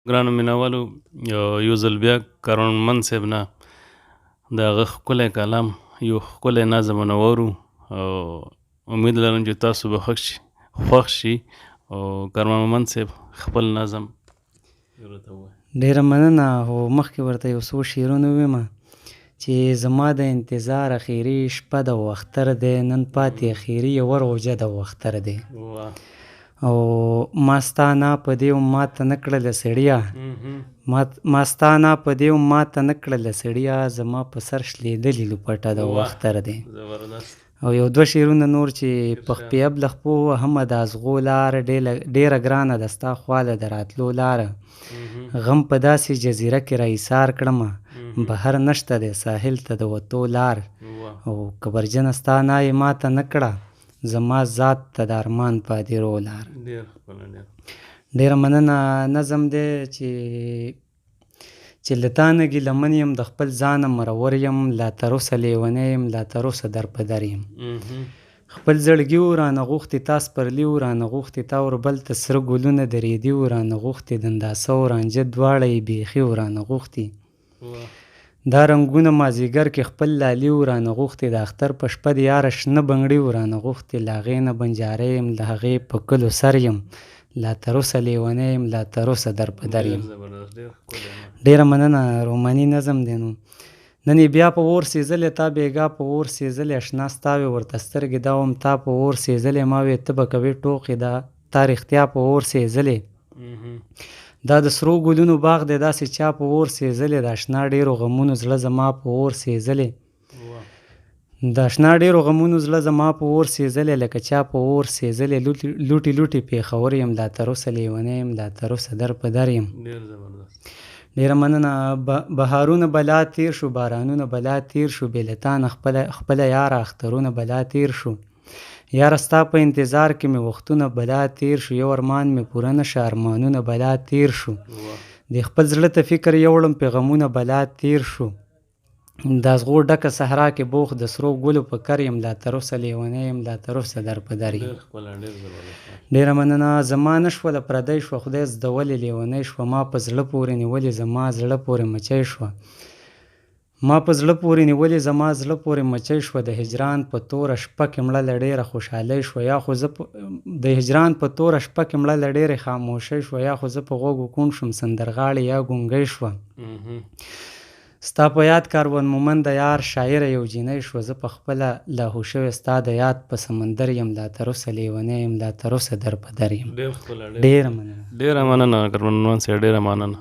ګرانو مینوالو، یو ځل بیا کاروانمند صاحب نه د هغه ښکلی کلام یو ښکلی نظم ونه واورو، او امید لرم چې تاسو به خوښ شي. او کاروانمند صاحب، خپل نظم راته ووایه. ډېره مننه. خو مخکې ورته یو څو شعرونه ووایم چې زما د انتظار اخیري شپه ده او اختر دی، نن پاتې اخیري یوه روژه ده او اختر دی. او ما ستا نه په دې هم ماته نه کړله سړیه، ما ستا نه په دې هم ماته نه کړله سړیه، زما په سر شلېدلې لوپټه ده او اختر دی. او یو دوه شعرونه نور چې په خپې له خپو وهمه د ازغو لاره، ډېره ګرانه ده ستا خواله د راتلو لاره، غم په داسې جزیره کې را ایسار کړمه، بهر نشته دی ساحل ته د وتو لار. او کبرجنه ستا نه یې ماته نه کړه، زما ذات ته د ارمان په هدیرو لار. ډېره مننه. نظم دی چې له تا نه ګیله من یم، د خپل ځانه مرور یم، لا تر اوسه لیونی یم، لا تر اوسه در په در یم. خپل زړګي و رانه غوښتي، تا سپرلي و رانه غوښتي، تا وربل ته سره ګلونه د ریدي و رانه غوښتي، دنداسه او رانجه دواړه یې بیخي و رانه غوښتي، دا رنګونه مازیګر کې خپل لالي و رانه غوښتي، د اختر په شپه د یاره شنه بنګړي و رانه غوښتي، له هغې نه بنجاره یم، له هغې په کلو سر یم، لا تر اوسه لیونی یم، لا تر اوسه در په در یم. ډېره مننه. روماني نظم دی. نو نن یې بیا په اور سېزلې، تا بېګا په اور سېزلې، اشنا ستا وې ورته سترګې دا وم تا په اور سېزلې، ما وې ته به کوې ټوقې دا تا رښتیا په اور سېزلې، دا د سرو ګلونو باغ دی داسې چا په اور سېزلې، د اشنا ډېرو غمونو زړه زما په اور سېزلې، د اشنا ډېرو غمونو زړه زما په اور سېزلې، لکه چا په اور سېزلې، لوټې لوټې پېښور یم، لا تر اوسه لیونی یم، لا تر اوسه در په در یم. ډېره مننه. بهارونه بلا تیر شو، بارانونه بلا تیر شو، بې له تا نه خپله یاره اخترونه بلا تیر شو، یاره ستا په انتظار کې مې وختونه بلا تیر شو، یو ارمان مې پوره نه شه، ارمانونه بلا تیر شو، د خپل زړه ته فکر یوړم پیغامونه بلا تیر شو، د ازغو ډکه صحرا کې بوخت د سرو ګلو په کر یم، لا تر اوسه لیونی یم، لا تر اوسه در په در یم. ډېره مننه. زما نه شوله پردۍ شوه، خدای زده ولې لیونۍ شوه، ما په زړه پورې نیولې، زما زړه پورې مچۍ شوه، ما په زړه پورې نیولې، زما زړه پورې مچۍ شوه، د هجران په توره شپه کې مړه له ډېره خوشحالۍ شوه، یا خو زه د هجران په توره شپه کې مړه له ډېرې خاموشۍ شوه، یا خو زه په غوږو کوڼ شوم سندرغاړې یا ګونګۍ شوه، ستا په یاد کاروان مومند یار شاعره یو جینۍ شوه، زه په خپله لاهو شوی ستا د یاد په سمندر یم، لا تر اوسه لیونی یم، لا تر اوسه در په در یم. ډېره مننه. ډېره مننه کاروان صاحب، ډېره مننه.